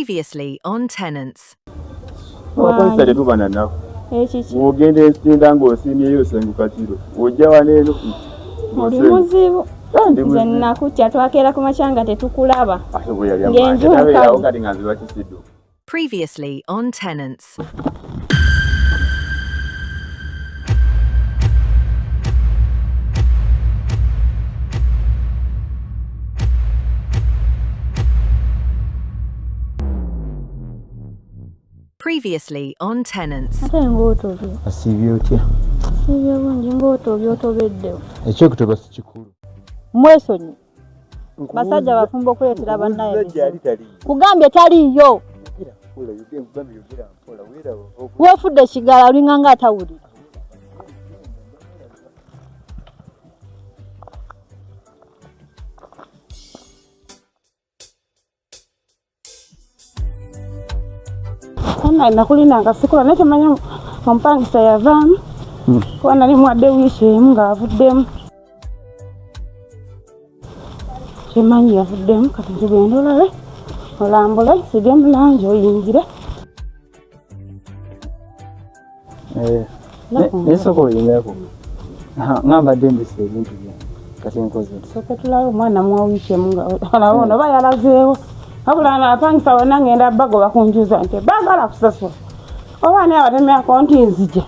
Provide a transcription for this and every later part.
Previously on Tenants. Abakozesa tetuba na nnaku. Ekiki? Bw'ogenda ensinda ng'osiimyeyo osenguka kiro, ojja wano eno Oli muzibu. Ndi Nze muzibu. nakutya twakeera ku makya nga tetukulaba. Ate bwe yali Ng'enju amanje tabeerawo nkalu. kati nga nziba kisiddo. Previously on Tenants. Previously on Tenants. Ate ng'otobye. Asiibye otya? Siibye bungi ng'otobye otobeddewo. Ekyokutoba si kikulu. Mwesonyi basajja bafumbo okuleetera bannaye Nkubuuza gy'ali ebizibu. taliiyo. Kugambye taliiyo. Yogera mpola, yogera nkugambye yogera mpola, weeraba Weefudde ekigala olinga nga atawulira. Naye nakulina nga sikula naye temanyi omupangisa yavaamu kuba nali muwadde wiiki emu ng'avuddemu, kyemanyi yavuddemu. Kati tugende olabe olambule sige mu langi oyingire. Eh, naye sooka oyingerako. Nga mbadde ndese ebintu byange kati nkoze nti. Sooke tulabe omwana muwa wiiki emu nga olaba ono oba yalazeewo, wabula apangisa wonna ngenda bagoba kunjuza nti baagala kusasula oba ani abatemyako nti nzija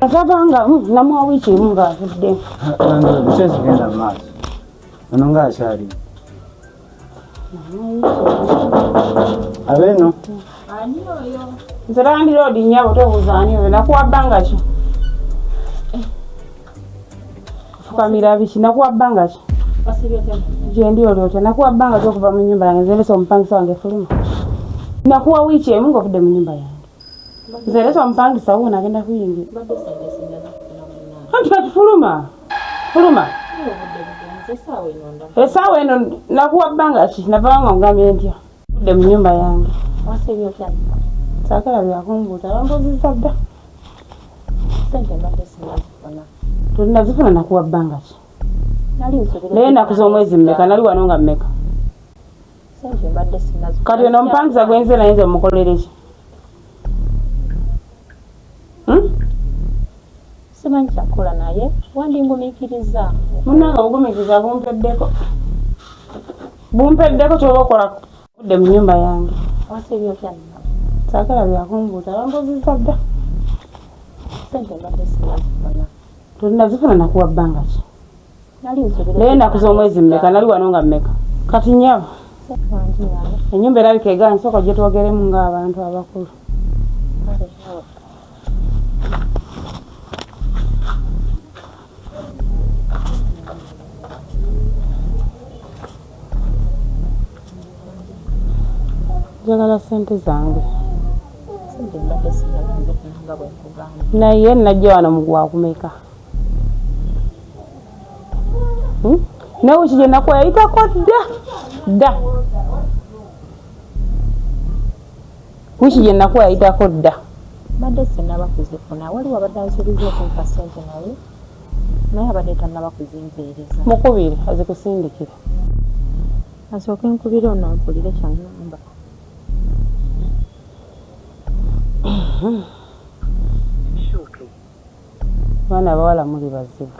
atabanga namuwa wiiki emu ng'avuddemu. Biki ekigenda mu maaso? Ono ng'akyali. Abeeno. Nze landiroodi nnyabo, tobuuza ani oyo. Nakuwa bbanga ki? Fukamira biki? Nakuwa bbanga ki? Gyendi oli otya? Nakuwa bbanga ki okuva mu nnyumba yange? Nze ndese omupangisa wange, fuluma. Nakuwa wiiki emu ng'ovudde mu nnyumba yange. Nze ndese omupangisa wuuno agenda kuyingira. Anti kati fuluma, fuluma. Essaawa eno nakuwa bbanga ki? Nava nga ngambye ntya? Vudde mu nnyumba yange. Saagala byakumbuuza, bambuuzizza dda. Tonazifuna, nakuwa bbanga ki? Naye ennaku z'omwezi mmeka? Nali wano nga mmeka? Kati ono omupangisa gwe nze naye nze mukolere ki? Hmm? Simanyi kyakukola naye wandingumiikiriza. Munnange obugumiikiriza bumpeddeko. Bumpeddeko ky'oba okola vudde mu nnyumba yange. Wasiibye otya nno? Saagala byakumbuuza, bambuuzizza dda. Ssente mbadde sinnazifuna. Tonazifuna, nakuwa bbanga ki? Nali nsuubira. Naye ennaku z'omwezi mmeka? Nali wano nga mmeka? Kati nnyabo, Wangi nnyabo. ennyumba erabika egaanye, sooka ojje twogeremu ng'abantu abakulu. Njagala ssente zange. Ssente mbadde sinnazifuna nga bwe nkugambye. Naye najja wano mu gwakumeka? Hmm? Naye wiiki gye nakuwa yayitako dda dda. Wiiki gye nakuwa yayitako dda. Mbadde sinnaba kuzifuna. Waliwo abadde ansuubiza okumpa ssente naye abadde tannaba kuzimpeereza. Mukubire azikusindikire. Asooke nkubire ono mpulire ky'aŋŋamba. Abaana abawala muli bazibu.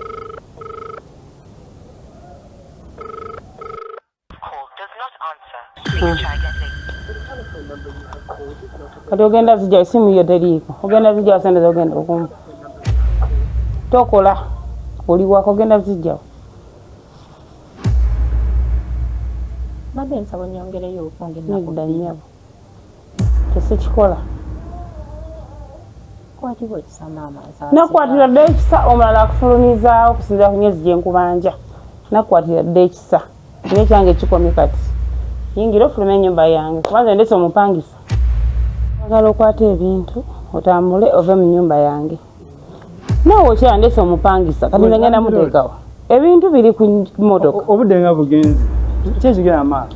Kati ogenda zijja esimu yo teriiko, ogenda zijjawo sente zogenda okumpa. Tokola oli waka ogenda zijjawo. Mbadde nsaba onnyongereyo obufunga ennaku Nedda bbiri. nnyabo, tesikikola. Kwatibwa ekisa maama nsaasira. Nakwatira dda ekisa, omulala akufulumizaawo okusinziira ku myezi gye nkubanja. Nakwatira dda ekisa era ekyange kikomye kati. Yingira ofulume ennyumba yange kuba nze ndese omupangisa. Njagala okwate ebintu otambule ove mu nnyumba yange. Naawe okyala ndese omupangisa kati nze ngenda muteekawa. Ebintu biri ku mmotoka. Obudde nga bugenze. Ki ekigenda mu maaso?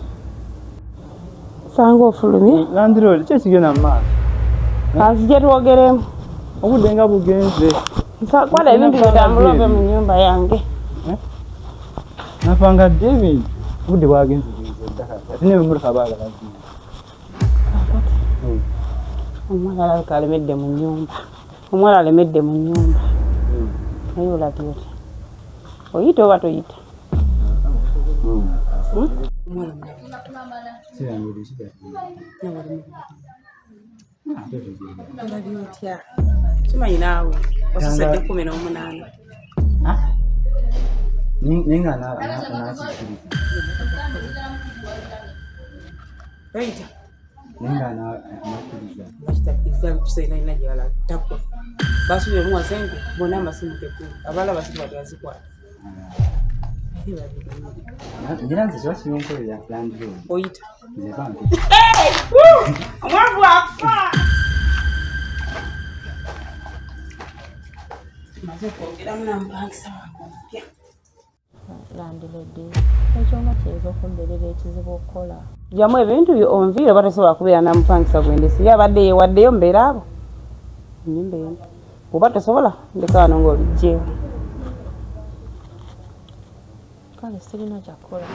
Sanga ofulumye. Landiroodi, ki ekigenda mu maaso? Anzije twogeremu. Obudde nga bugenze. Kwata ebintu bitambule ove mu nnyumba yange. Napanga dda ebintu. Obudde bwagenze genze dda kati. Ate n'ebimotoka baagala bingi. Omuwala alabika alemedde mu nnyumba. Omuwala alemedde mu nnyumba. Naye olabye otya? Oyita oba toyita? Olabye otya? Kimanyi naawe wasusedde 18. Naye nga anakikkiriza. Toyita? Naye nga anakkiriza. Bakitakkiriza mpisa erina gyebalaga takwa. Basuubira omuwa ssente bonna amasimu tekuli. Abalala basiru bazikwata. Ngira nze kiba kiyonkolera landlord. Oyita. Nze bambi. Omwavu akufa. Maze okwogeramu nampangisa wange omupya. Landlady, ekyo nga kiyinza okumbeerera ekizibu okukola. Jamu ebintu byo onviire oba tosobola kubeera na mupangisa gwendesi. Ye abadde yeewaddeyo mbeera abo. Ennyumba eno. Oba tosobola ndeka wano ng'obiggyeewo. Kale sirina kyakukola.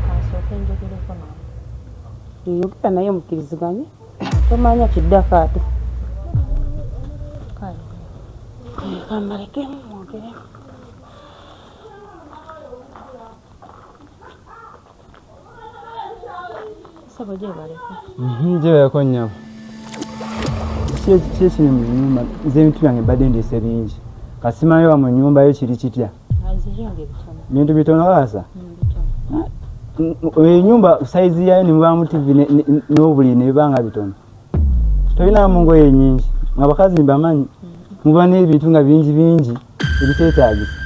Kansooke njogereko naye. Yogera naye mukkiriziganye. Tomanya kiddako ate. Kale. Kambalekemu mwogeremu. Ssebo gyebaleko. Gyebaleko nnyabo. Ki ekiri mu nnyumba? Nze ebintu byange mbadde ndeese bingi. Kasimanyi oba mu nnyumba yo kiri kitya? Nzije bitono. Bintu bitono kaasa? Bitono. Ennyumba sayizi yayo ne mubaamu TV n'obuliri ne biba nga bitono. Tolinamu ngoye nnyingi. Abakazi mbamanyi muba n'ebintu nga bingi bingi ebiteetaagisa.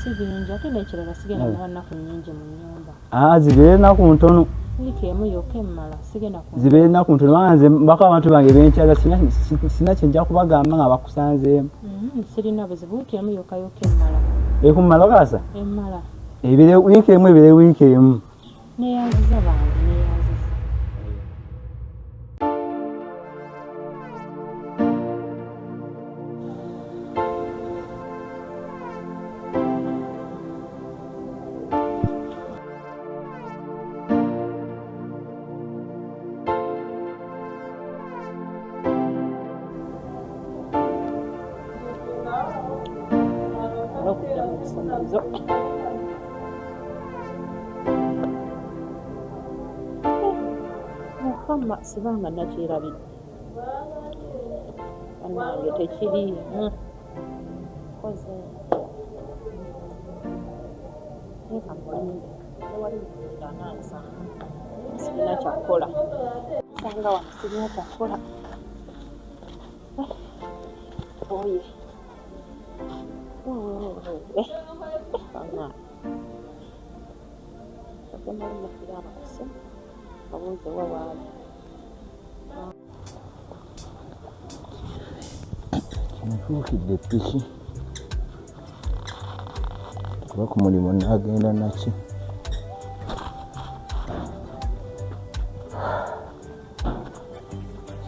Si bingi ate n'ekirala sigenda kumala nnaku nnyingi mu nnyumba. Zibeere nnaku ntono. Wiiki emu yokka emmala sigenda ku. Zibeere nnaku ntono kubanga nze mbako abantu bange benkyaza sina kye nja kubagamba nga bakusanzeemu. Sirina buzibu, wiiki emu yokka yokka emmala. Ekumala okaasa? Emmala. Ebire wiiki emu ebire wiiki emu. Neeyanziza bange, neeyanziza. Okudda mu kusomero. Mukama sibanga nakyerabidde. Bannange tekiriimu. Nkoze. Teeka mulinde. Tewali muntu anansanga. Sirina kyakukola. Nsanga wano sirina kyakukola. Oye. Bannange. Ogemali mukira abakuse. Abuuze wa waali. Nfuukidde ppiki kuba ku mulimu naagenda naki.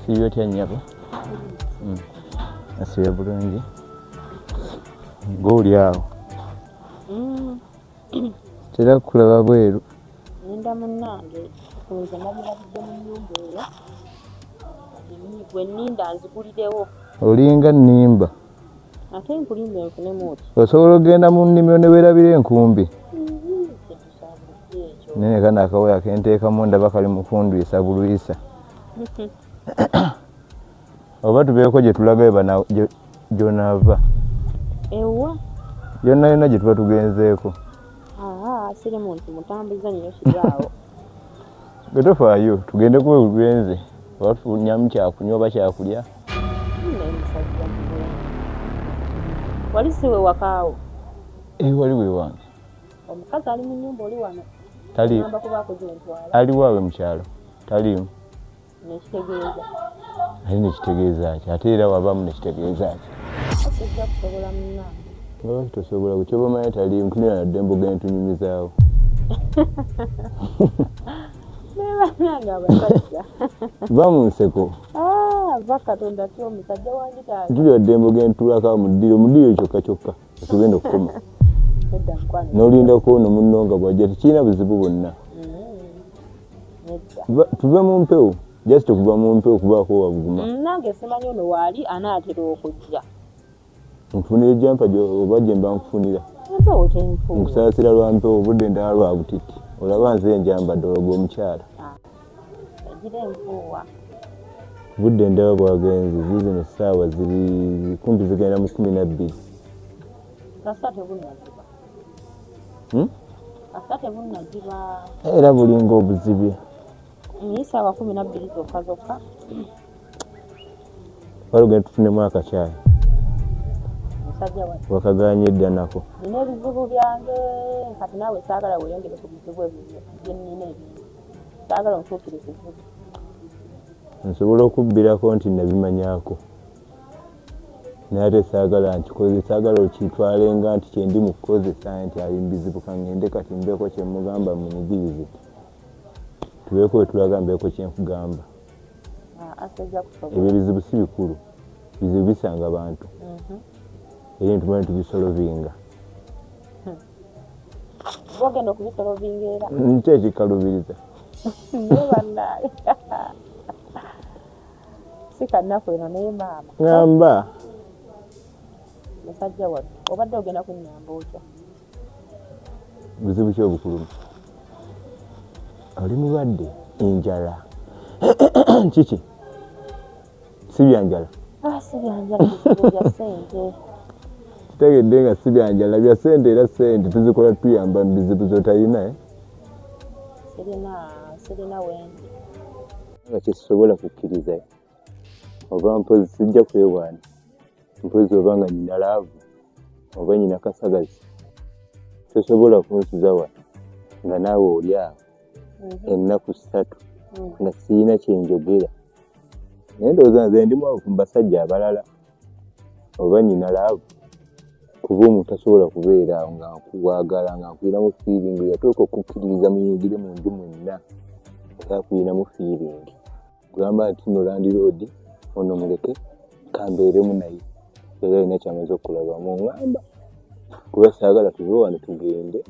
Siibye otya nnyabo? Nasiibye bulungi. Ng'oli awo. Sitera kulaba bweru. Ngenda munnange nze nabirabidde mu nnyumba eyo. Gwe nninda nzigulirewo. Olinga nnimba. Ate nkulimba nfunemu oti. Osobola okugenda mu nnimiro ne weerabira enkumbi. Kintu kya bulijjo ekyo. Naye kano akawaya ke nteekamu ndaba kali mu kundwisa bulwisa. Oba tubeeko gye tulaga gy'onaava. Ewa? Yonna yonna gye tuba tugenzeeko. Siri muntu mutambuze nnyo kiri awo. Gwe tofaayo tugende kuba tugenze oba tunyamu kyakunywa oba kyakulya. Naye musajja ggwe. Wali si we wakaawo? Wali we wange. Omukazi ali mu nnyumba oli wano? Tali. Ngamba kubaako gye ntwala. Ali waabwe mu kyalo. Taliimu. Nekitegeeza. Ate nekitegeeza ki? Ate era wabaamu nekitegeeza ki? Sijja kusobola munnange. Lwaki tosobola? Gwe kyoba omanyi taliimu tulina na ddembe ogenda tunyumizaawo. Naye bannange abasajja. Va mu nseko. Va Katonda ki omusajja wange taata. Tulina ddembe ogenda tutuulako mu ddiiro, mu ddiiro kyokka kyokka tugenda okukoma. Nedda mukwano. N'olindako ono munno nga bw'ajja tekirina buzibu bwonna. Nedda. Tuve mu mpewo. Just okuva mu mpewo okubaako wabuguma. Nange simanyi ono waali anaatera okujja. Nkufunira ejjampa oba gye mba nkufunira. Empewo tenfuuwa. Nkusaasira lwa mpewo, obudde ndala lwa butiti. Olaba nze njambadde olwo omukyala. Egira enfuuwa. Obudde ndaba bwagenze, ziizino essaawa ziri kumpi zigenda mu 12. Kasita tebunnaziba. Kasita tebunnaziba. Era bulinga obuzibye. Naye ssaawa 12 zokka zokka. Wali ogenda tufunemu akacaayi. Musajja wange. Wakagaanye edda nako. Nina ebizibu byange kati naawe saagala weeyongere ku bizibu ebyo bye nnina ebingi. Saagala onfuukire kizibu. Nsobola okubbirako nti nabimanyaako. Naye ate saagala nkikoze, saagala okitwalenga nti kye ndi mu kukozesa nti ali mu bizibu ka ŋŋende kati mbeeko kye mmugamba munyigirize. Tubeeko we tulaga mbeeko kye nkugamba. Asajja kusobola. Ebyo ebizibu si bikulu. Bizibu bisanga bantu. Era ntumanyi tubisolovinga. Oba ogenda okubisolovinga era. Nki ekikalubiriza? Naye bannange. Si kannaku eno naye maama. Ŋŋamba. Musajja wattu obadde ogenda kunnyamba otya? Buzibu ki obukuluma? Oli mulwadde, enjala. Kiki? Si bya njala. Ah, si bya njala, bizibu bya ssente. Kitegedde nga si bya njala, bya ssente era ssente tuzikola tuyamba mu bizibu z'otalina. Eh? Sirina wendi. Nga kyekisobola kukkiriza oba mpozi sijja kwewaana, mpozi oba nga nyina love oba nyina kasagazi, tosobola kunsuza wano nga naawe oli awo ennaku 3 nga siyina kyenjogera. Naye ndowooza nze ndi mwavu mu basajja abalala oba nyina love, kuba omuntu tasobola kubeera awo nga nkwagala nga nkuyinamu feeling. Yatuuka okukkiririza muyingire mu nju mwenna era akuyinamu feeling, kugamba nti no landlord ono muleke kambeeremu naye era alina kyamaze okulabamu. Ŋŋamba kuba saagala tuve wano tugende.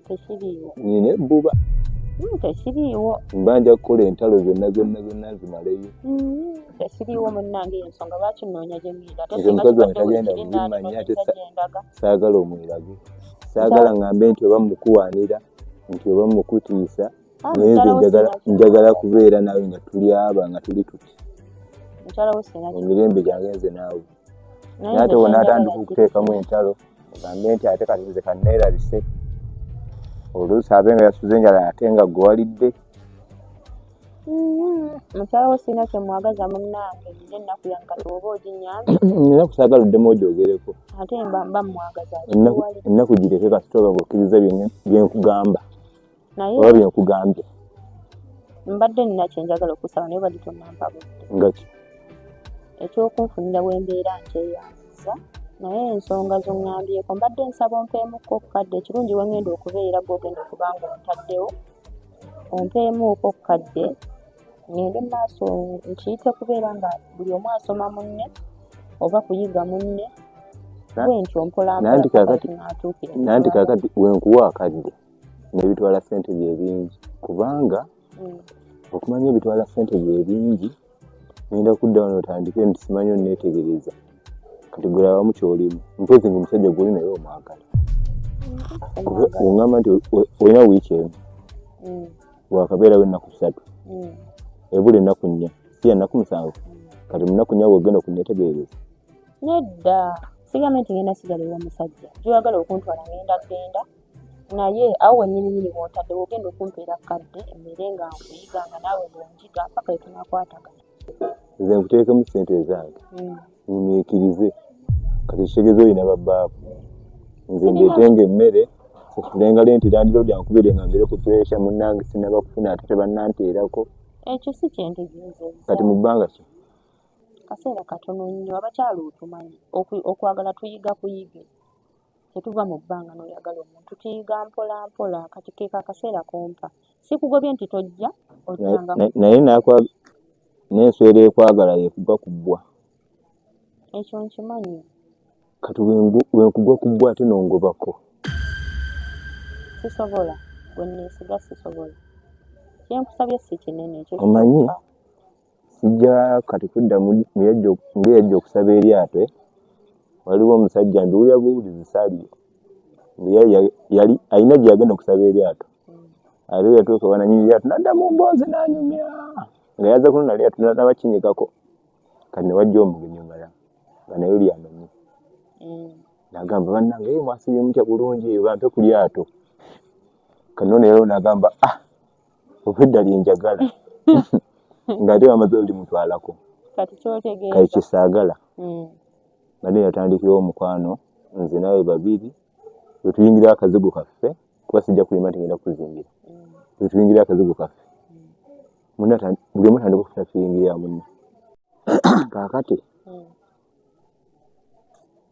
Tekiriiwo. Nina ebbuba. Tekiriiwo. Mba nja kukola entalo zonna zonna zonna nzimaleyo. Tekiriiwo munnange, ensonga lwaki nnoonya gye ŋŋenda. Ate Nze singa mukazi wange kibadde bwe tagenda kiri kubimanya ate nandinoonyezza gye ndaga. Saagala omwerage, saagala ŋŋambe nti oba mukuwaanira nti oba mukutiisa, Ah, naye nze mukyala wo njagala sina njagala kubeera naawe nga tuli aba nga tuli tuti Mukyala wo sina mu mirembe gyange nze naawe. Naye Naye ate nze wonaatandika kyenjagala okuteekamu entalo ogambe nti ate kati nze kanneerabise, oluusi abe nga yasuze enjala ate nga gwe walidde. Mukyala wo sirina kyemwagaza munnange, nina ennaku yange kati oba oginnyambye. Ennaku saagala oddemu ogyogereko. Ate mba mmwagaza. Ennaku ennaku gireke kasita oba ng'okkiriza bye nkugamba Naye oba byenkugambye. Mbadde nina kyenjagala okusaba naye badde tonnampa budde. Nga ki? Ekyokunfunira bwembeera nkyeyanziza, naye ensonga zoŋŋambyeko mbadde nsaba ompeemukko okukadde. Ekirungi wengenda okubeera gw'ogenda okuba nga ontaddewo, ompeemuuko okukadde ngende mu maaso nkiyite kubeera nga buli omu asoma munne oba kuyiga munne bwentyo mpola mpola Nanti paka kaakati tunaatuukira. Nanti kaakati wenkuwa akadde n'ebitwala ssente bye bingi kubanga okumanya ebitwala ssente bye bingi, ngenda kudda wano otandike nti simanyi onneetegereza. Kati gulabamu kyolimu, mpozi nga omusajja gwoli naye omwagala. Kuba oŋŋamba nti olina wiiki emu wakabeerawo ennaku 3, ebula ennaku 4, si ya nnaku 7. Kati mu nnaku 4 wogenda okunneetegereza? Nedda, sigambe nti ngenda sigala ew'omusajja gyoyagala okuntwala, ngenda genda naye awo wennyini nyini wontadde wogenda okumpeera kadde embeere nga nkuyiga nga naawe bwonjiga paka etunakwatagana. Nze nkuteekemu ssente ezange ngumiikirize. Kati kitegeeza olina babbaabo, nze ndeetenga emmere, sasulenga rent, landlord ankubire nga ngere ku pressure, munnange sinnaba kufuna ate tebannanteerako. Ekyo si kyentegeezezza. Kati mu bbanga ki? Kaseera katono nnyo, abakyala otumanyi. Okwagala tuyiga kuyige, tetuva mu bbanga n'oyagala omuntu, tuyiga mpola mpola. Kati keeko akaseera kompa, sikugobye nti tojja ojjanga. Naye n'enswera ekwagala yekugwa ku bbwa. Ekyo nkimanyi. Kati wenkugwa ku bbwa ate n'ongobako. Sisobola, gwe neesiga sisobola. Kyenkusabye si kinene ekyo. Omanyi sijja kati kudda ng'eyajja okusaba eryato eh? Waliwo omusajja mbiwulira buwulizi saaliyo yali alina gye yagenda okusaba eryato ate yatuuka wananyini eryato nadda mu mboozi n'anyumya nga yaza kunona lyato nabakinyikako kati ne wajja omugenyi omulala nga naye oli amanyi nagamba bannange eyo mwasibye mutya bulungi bampe ku lyato kano naye nagamba ah obwedda lyenjagala ng'ate bamaze olimutwalako kati kyotegeeza kati kyesaagala nga naye yatandikirawo omukwano nze naawe babiri wetuyingira akazigo kaffe kuba sijja kulima nti ngenda kukuzimbira wetuyingira akazigo kaffe buli omu atandika okufuna kiyingirira munne kaakati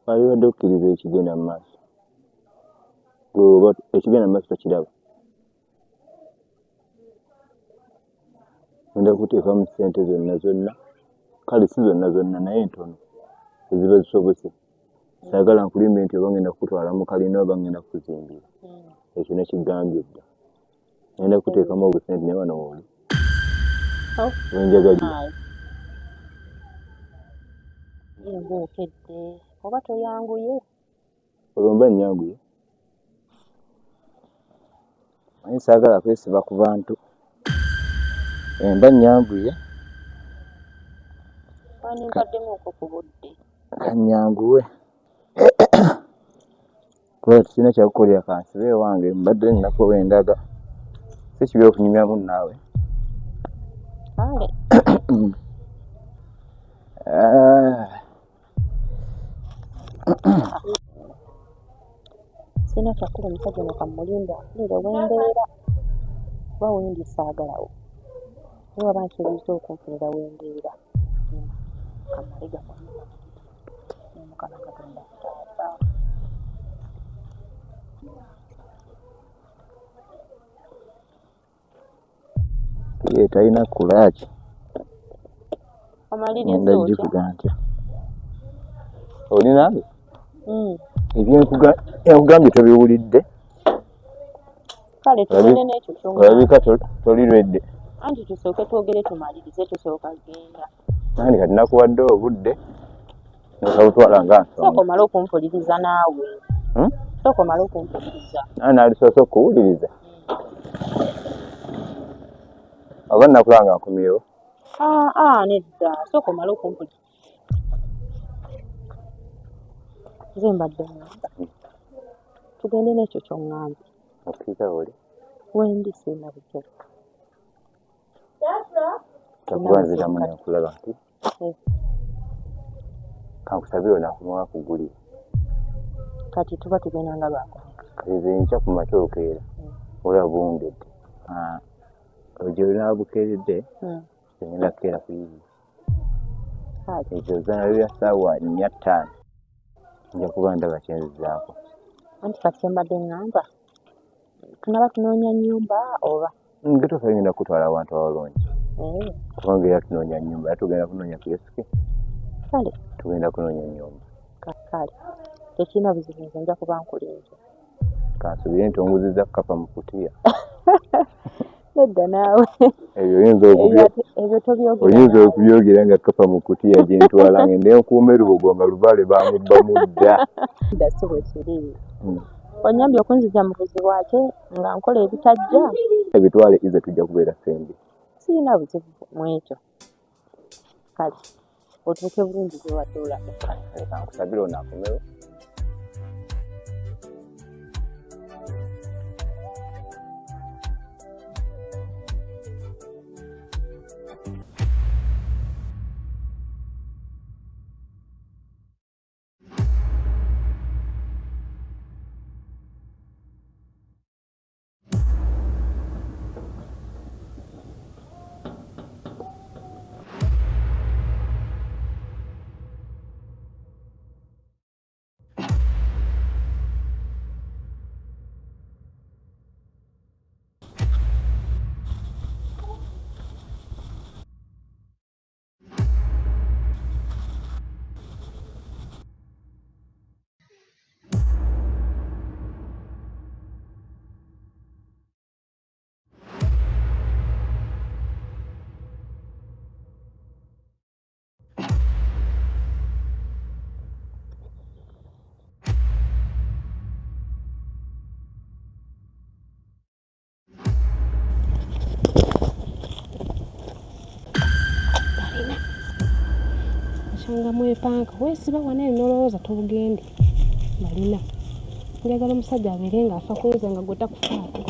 walibadde okukkiriza ekigenda mu maaso ekigenda mu maaso tokiraba ngenda kuteekamu ssente zonna zonna kale si zonna zonna naye ntono eziba zisobose saagala nkulimbe nti oba ngenda kukutwala mu kalina oba ngenda kukuzimbira ekyo nakigambye dda ngenda kuteekamu obusente naye wano wooli wenjagalira ng'okedde oba toyanguye olwo mba nnyanguye manyi saagala kwesiba ku bantu emba nnyanguye wandimpaddemu ku budde kannyanguwe kuba tekirina kyakukolera kansibe ewange mbadde nnako wendaga si kibi okunyumyamu naawe kale sirina kyakukola omusajja ono kamulimba ampulire wembeera kuba wendi saagalawo naye waba nsuubizza okunfunira wembeera kamale gamulimba naye Mukama Katonda taata. Ye talina kulaaki omaliriza ngenda otya gikuga ntya oli nange ebyenkugambye tobiwulidde kale tugende n'ekyo ky'oŋŋambye olabika toli lwedde anti tusooke twogere tumalirize tusooka genda nandi kati nakuwadde obudde nokabutwala nga sooka nsonga omale okumpuliriza naawe sooka omale okumpuliriza naye naalisoose okuwuliriza oba nakulaba nga nkomyewo aa nedda sooka omale okumpuliriza nze mbadde ŋŋamba tugende n'ekyo ky'oŋŋambye okkiriza oli wendi sirina buzibu takuba nziramu nenkulaba nti kankusabire onakomawo akugulire kati tuba tugenda nga lwakumeka kati nze nkya ku makya okeera olaba buwungedde ogyo olwabukeeredde ngenda kukeera kuyiiya kale ekyo zaala bya ssaawa nnya ttaano nja kuba ndaba kyenzizaako anti kati kyembadde ŋŋamba tunaba tunoonya nnyumba oba nga tofa ngenda kukutwala awantu awalungi kubanga era tunoonya nnyumba era tugenda kunoonya kiyosiki kale tugenda kunoonya nnyumba kale tekirina buzibu nze nja kuba nkulinze kansuubire nti onguzizza kkapa mu kutiya nedda naawe ebyo oyinza ebyo tobyogera oyinza okubyogera nga kkapa mu kutiya gye ntwala ngende nkuuma erubogo nga lubaale bamubbamu dda dda si bwe kiri onyambye okunzija mu buzibu ate nga nkola ebitajja ebitwale ize tujja kubeera ffembi sirina buzibu mu ekyo kale otuuke bulungi gye olaga leka nkusabire ono akomewo Osanga mwepanka weesiba wano eno n'olowooza tobugende. Balina. Njagala omusajja abeere ng'afa ku nze nga gwe takufaako.